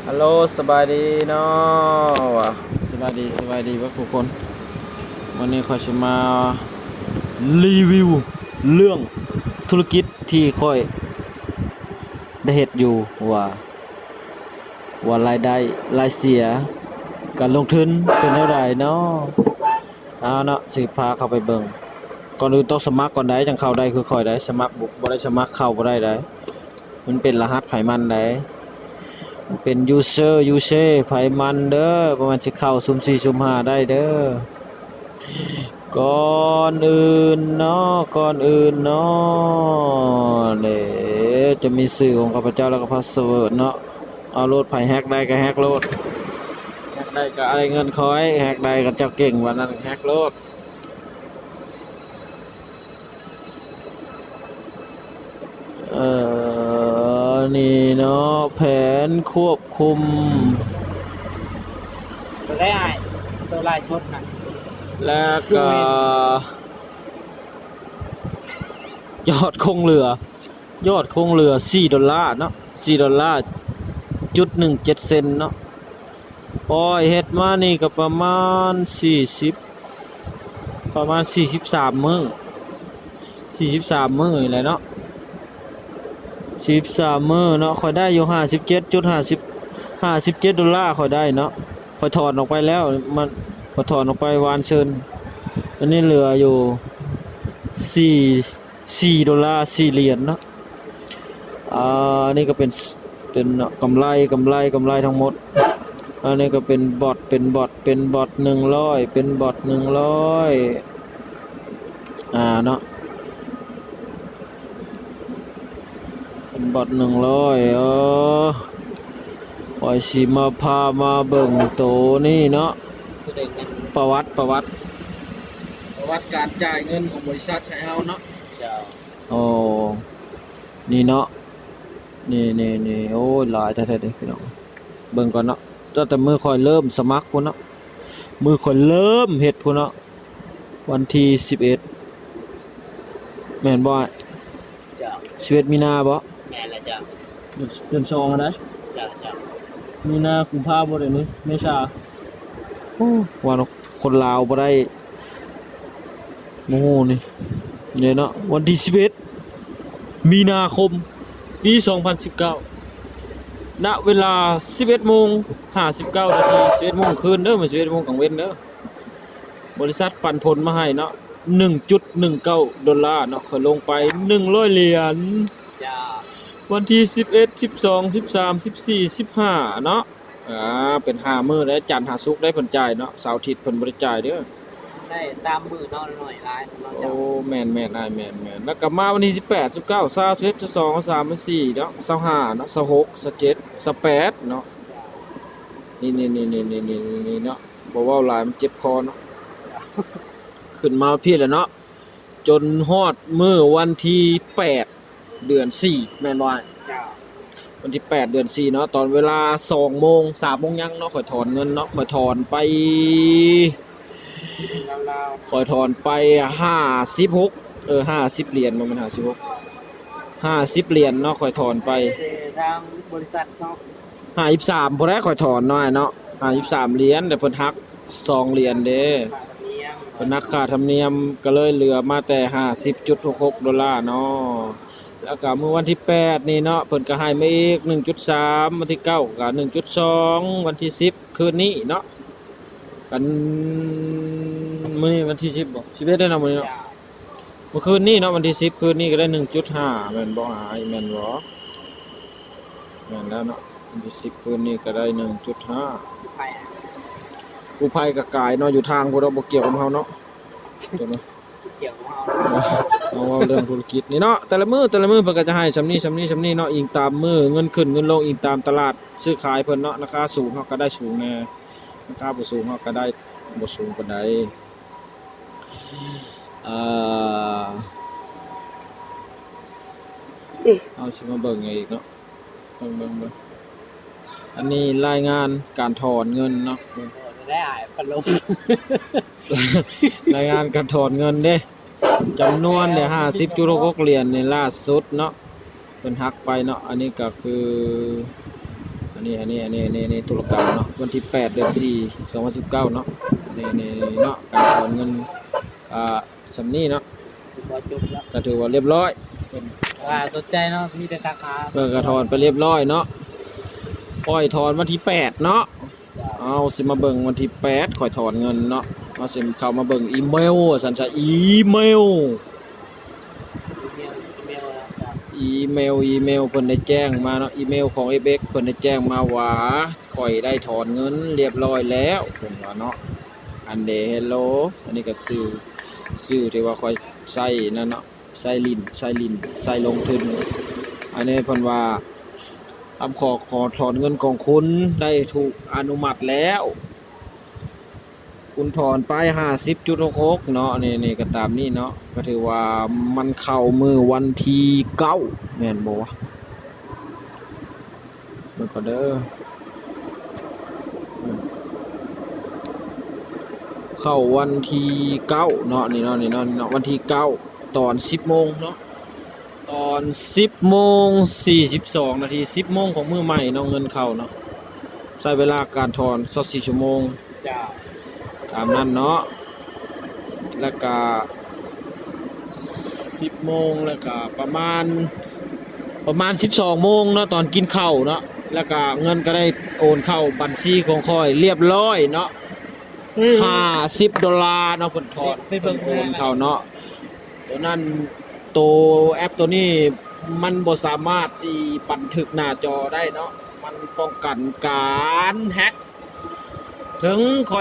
ຮັລໂຫຼ ສະບາຍດີເນາະ ວ່າ ສະບາຍດີ ສະບາຍດີເບິດທຸກຄົນ. ມື້ນີ້ຂ້ອຍຊິມາຣີວິວເລື່ອງທຸລະກິດທີ່ຂ້ອຍໄດ້ເຮັດຢູ່ ວ່າ ວ່າລາຍໄດ້ລາຍເສຍ ການລົງທຶນເປັນແນວໃດເນາະ. ເອົາເນາະ ຊິພາເຂົ້າໄປເບິ່ງ. ກ່ອນອື່ນຕ້ອງສະໝັກກ່ອນໃດ໋ ຈັ່ງເຂົ້າໄດ້ຄືຂ້ອຍໃດ໋. ສະໝັກ ບໍ່ ບໍ່ໄດ້ສະໝັກເຂົ້າບໍ່ໄດ້ໃດ໋. ມັນເປັນລະຫັດໃຜມັນໃດ໋. ເປັນຢູເຊີ ຢູເຊີໃຜມັນເດີ. ບໍ່ແມ່ນຊິເຂົ້າຊຸ່ມສີ່ຊຸ່ມຫ້າໄດ້ເດີ. ກ່ອນອື່ນເນາະ ກ່ອນອື່ນເນາະ ເດ ຈະມີຊື່ຂອງຂ້າພະເຈົ້າ ແລ້ວກໍພາສເວີດເນາະ. ເອົາໂລດ ໃຜແຮັກໄດ້ກໍແຮັກໂລດ ແຮັກໄດ້ກໍໄດ້ເງິນຂ້ອຍ ແຮັກໄດ້ກໍເຈົ້າເກັ່ງ ວ່ານັ້ນ ແຮັກໂລດ. ເອີ ນີ້ເນາະ ແຜນຄວບຄຸມ ໂຕໃດອ້າຍ ໂຕລາຍສົດນະ ແລ້ວກໍຍອດຄົງເຫຼືອ ຍອດຄົງເຫຼືອສີ່ໂດລາເນາະ ສີ່ໂດລາຈຸດໜຶ່ງເຈັດເຊັນເນາະ. ຂ້ອຍເຮັດມານີ້ກໍປະມານສີ່ສິບ ປະມານສີ່ສິບສາມມື້ ສີ່ສິບສາມມື້ນີ້ແຫຼະເນາະ ສີ່ສິບສາມມື້ເນາະ. ຂ້ອຍໄດ້ຢູ່ຫ້າສິບເຈັດຈຸດຫ້າສິບ ຫ້າສິບເຈັດໂດລາຂ້ອຍໄດ້ເນາະ. ຂ້ອຍຖອນອອກໄປແລ້ວ ມັນ ຂ້ອຍຖອນອອກໄປວານຊືນ. ອັນນີ້ເຫຼືອຢູ່ສີ່ ສີ່ໂດລາສີ່ຫຼຽນເນາະ. ອ່າ ອັນນີ້ກໍເປັນ ເປັນກຳໄລ ກຳໄລ ກຳໄລທັງໝົດ. ອັນນີ້ກໍເປັນບອດ ເປັນບອດ ເປັນບອດໜຶ່ງຮ້ອຍ ເປັນບອດໜຶ່ງຮ້ອຍ ອ່າ ເນາະ ເປັນບອດໜຶ່ງຮ້ອຍ. ເອີ ຂ້ອຍຊິມາພາມາເບິ່ງໂຕນີ້ເນາະ ປະຫວັດ ປະຫວັດ ປະຫວັດການຈ່າຍເງິນຂອງບໍລິສັດໃຫ້ເຮົາເນາະ. ເຈົ້າ. ໂອ້ ນີ້ເນາະ ນີ້ໆໆ ໂອ້ຍ ຫຼາຍແທ້ໆເດ້ພີ່ນ້ອງ. ເບິ່ງກ່ອນເນາະ ຕັ້ງແຕ່ມື້ຂ້ອຍເລີ່ມສະໝັກພຸ້ນເນາະ ມື້ຂ້ອຍເລີ່ມເຮັດພຸ້ນເນາະ ວັນທີສິບເອັດ ແມ່ນບໍ່ອ້າຍ? ເຈົ້າ. ສິບເອັດມີນາບໍ່? ແມ່ນແລ້ວເຈົ້າ. ເດືອນ ເດືອນສອງຫັ້ນໃດ໋. ເຈົ້າ ເຈົ້າ. ມີນາ ກຸມພາບໍ່ ດຽວນີ້ ເມສາ. ໂອ້ ວ່າເນາະ ຄົນລາວບໍ່ໄດ້ ໂອ້ໂຫ ນີ້ ນີ້ເນາະ ວັນທີສິບເອັດ ມີນາຄົມ ປີສອງພັນສິບເກົ້າ ນະເວລາສິບເອັດໂມງຫ້າສິບເກົ້ານາທີ ສິບເອັດໂມງຄືນເດີ ແມ່ນສິບເອັດໂມງກາງເວັນເດີ. ບໍລິສັດປັນຜົນມາໃຫ້ເນາະ ໜຶ່ງຈຸດໜຶ່ງເກົ້າໂດລາເນາະ ຂ້ອຍລົງໄປໜຶ່ງຮ້ອຍຫຼຽນ. ເຈົ້າ. ວັນທີສິບເອັດ ສິບສອງ ສິບສາມ ສິບສີ່ ສິບຫ້າເນາະ. ອ່າ ເປັນຫ້າມື້ເດ້ ຈັນຫາສຸກໄດ້ເພິ່ນຈ່າຍເນາະ ເສົາອາທິດເພິ່ນບໍ່ໄດ້ຈ່າຍເດີ. ໄດ້ຕາມມື້ເນາະ ໜ້ອຍຫຼາຍເນາະ. ໂອ້ ເຈົ້າ. ແມ່ນໆ ອ້າຍ ແມ່ນໆ. ແລ້ວກໍມາວັນທີສິບແປດ ສິບເກົ້າ ຊາວ ຊາວເອັດ ຊາວສອງ ຊາວສາມ ຊາວສີ່ເນາະ ຊາວຫ້າເນາະ ຊາວຫົກ ຊາວເຈັດ ຊາວແປດເນາະ. ນີ້ໆໆໆໆ ເນາະ ບໍ່ເວົ້າຫຼາຍມັນເຈັບຄໍເນາະ. ຂຶ້ນມາພີ້ແຫຼະເນາະ ຈົນຮອດມື້ວັນທີແປດ ເດືອນສີ່ ແມ່ນບໍ່ອ້າຍ? ເຈົ້າ. ວັນທີແປດ ເດືອນສີ່ເນາະ ຕອນເວລາສອງໂມງ ສາມໂມງຍັງເນາະ ຂ້ອຍຖອນເງິນເນາະ ຂ້ອຍຖອນໄປ ລາວໆ ຂ້ອຍຖອນໄປຫ້າສິບຫົກ ເອີ ຫ້າສິບຫຼຽນ ບໍ່ແມ່ນຫ້າສິບຫົກ ຫ້າສິບຫຼຽນເນາະ ຂ້ອຍຖອນໄປ. ເອີ ທາງບໍລິສັດເນາະ ຫ້າສິບສາມພຸ້ນແຫຼະ ຂ້ອຍຖອນເນາະ ເນາະ ຫ້າສິບສາມຫຼຽນ ແຕ່ເພິ່ນຫັກສອງຫຼຽນເດ້ ຄ່າທຳນຽມ ເພິ່ນຫັກຄ່າທຳນຽມ ກໍເລີຍເຫຼືອມາແຕ່ຫ້າສິບຈຸດຫົກຫົກໂດລາເນາະ. ແລ້ວກໍມື້ວັນທີແປດນີ້ເນາະ ເພິ່ນກໍໃຫ້ມາອີກໜຶ່ງຈຸດສາມ ວັນທີເກົ້າກໍໜຶ່ງຈຸດສອງ ວັນທີສິບຄືນນີ້ເນາະ ກັນ ມື້ນີ້ວັນທີສິບບໍ່ ສິບເອັດແລ້ວເນາະ ມື້ນີ້ເນາະ. ເມື່ອຄືນນີ້ເນາະ ວັນທີສິບ ຄືນນີ້ກໍໄດ້ໜຶ່ງຈຸດຫ້າ ແມ່ນບໍ່ອ້າຍ? ແມ່ນບໍ່? ແມ່ນແລ້ວເນາະ ວັນທີສິບ ຄືນນີ້ກໍໄດ້ໜຶ່ງຈຸດຫ້າ. ກູ້ໄພ ກູ້ໄພກໍກາຍເນາະ ຢູ່ທາງພຸ້ນເນາະ ບໍ່ກ່ຽວກັບເຮົາເນາະ ບໍ່ກ່ຽວກັບເຮົາ. ເຮົາເວົ້າເລື່ອງທຸລະກິດນີ້ເນາະ ແຕ່ລະມື້ ແຕ່ລະມື້ເພິ່ນກໍຈະໃຫ້ສ່ຳນີ້ ສ່ຳນີ້ ສ່ຳນີ້ເນາະ ອີງຕາມມື້ ເງິນຂຶ້ນເງິນລົງ ອີງຕາມຕະຫຼາດຊື້ຂາຍເພິ່ນເນາະ ລາຄາສູງເຮົາກໍໄດ້ສູງແດ່ ລາຄາບໍ່ສູງເຮົາກໍໄດ້ບໍ່ສູງປານໃດ. ອ່າ ເຮົາຊິມາເບິ່ງອີກເນາະ ເບິ່ງ ເບິ່ງ ເບິ່ງ ອັນນີ້ລາຍງານການຖອນເງິນເນາະ ເບິ່ງ ໂອ້ ໄດ້ອ້າຍ ພັດລົມ ລາຍງານການຖອນເງິນເດ້ ຈຳນວນເດ້ ຫ້າສິບຈຸດຫົກຫົກຫຼຽນໃນລ່າສຸດເນາະ ເພິ່ນຫັກໄປເນາະ. ອັນນີ້ກໍຄື ອັນນີ້ ອັນນີ້ ອັນນີ້ ອັນນີ້ ອັນນີ້ ທຸລະກຳເນາະ ວັນທີແປດ ເດືອນສີ່ ສອງພັນສິບເກົ້າເນາະ ນີ້ ນີ້ ນີ້ເນາະ ການຖອນເງິນ ອ່າ ສ່ຳນີ້ເນາະ ຖືວ່າຈົບແລ້ວ ກໍຖືວ່າລຽບຮ້ອຍ ເພິ່ນ ອ່າ ສົນໃຈເນາະ ມີແຕ່ທັກຫາ ເພິ່ນກໍຖອນໄປລຽບຮ້ອຍເນາະ ຂ້ອຍຖອນວັນທີແປດເນາະ ເຮົາຊິມາເບິ່ງວັນທີແປດ ຂ້ອຍຖອນເງິນເນາະ ເຮົາຊິເຂົ້າມາເບິ່ງອີເມວ ວ່າຊັ້ນຊະ ອີເມວ ອີເມວ ອີເມວ ອີເມວເພິ່ນໄດ້ແຈ້ງມາເນາະ ອີເມວຂອງເອັຟເອັກ ເພິ່ນໄດ້ແຈ້ງມາວ່າ ຂ້ອຍໄດ້ຖອນເງິນລຽບຮ້ອຍແລ້ວ ເພິ່ນວ່າເນາະ ອັນເດ ເຮລໂລ ອັນນີ້ກໍຊື່ ຊື່ທີ່ວ່າຂ້ອຍໃຊ້ນັ້ນເນາະ ໃຊ້ຫຼິ້ນ ໃຊ້ຫຼິ້ນ ໃຊ້ລົງທຶນ ອັນນີ້ເພິ່ນວ່າ ຄຳຂໍ ຂໍຖອນເງິນຂອງຄຸນໄດ້ຖືກອະນຸມັດແລ້ວ ຄຸນຖອນໄປຫ້າສິບຈຸດຫົກຫົກເນາະ ນີ້ ນີ້ກໍຕາມນີ້ເນາະ ກໍຖືວ່າມັນເຂົ້າມື້ວັນທີເກົ້າ ແມ່ນບໍ່ວະ? ເບິ່ງກ່ອນເດີ ເຂົ້າວັນທີເກົ້າເນາະ ນີ້ເນາະ ນີ້ເນາະ ນີ້ເນາະ ວັນທີເກົ້າ ຕອນສິບໂມງເນາະ ຕອນສິບໂມງສີ່ສິບສອງນາທີ ສິບໂມງຂອງມື້ໃໝ່ເນາະ ເງິນເຂົ້າເນາະ ໃຊ້ເວລາການຖອນຊາວສີ່ຊົ່ວໂມງ ເຈົ້າ ຕາມນັ້ນເນາະ ແລ້ວກະສິບໂມງ ແລ້ວກະປະມານ ປະມານສິບສອງໂມງເນາະ ຕອນກິນເຂົ້າເນາະ ແລ້ວກະເງິນກະໄດ້ໂອນເຂົ້າບັນຊີຂອງຂ້ອຍລຽບຮ້ອຍເນາະ ຫ້າສິບໂດລາເນາະ ເພິ່ນຖອນ ເພິ່ນໂອນເຂົ້າເນາະ ໂຕນັ້ນ ໂຕແອັບໂຕນີ້ມັນບໍ່ສາມາດຊິບັນທຶກໜ້າຈໍໄດ້ເນາະ ມັນປ້ອງກັນການແຮັກ ເຖິງຂ້ອຍ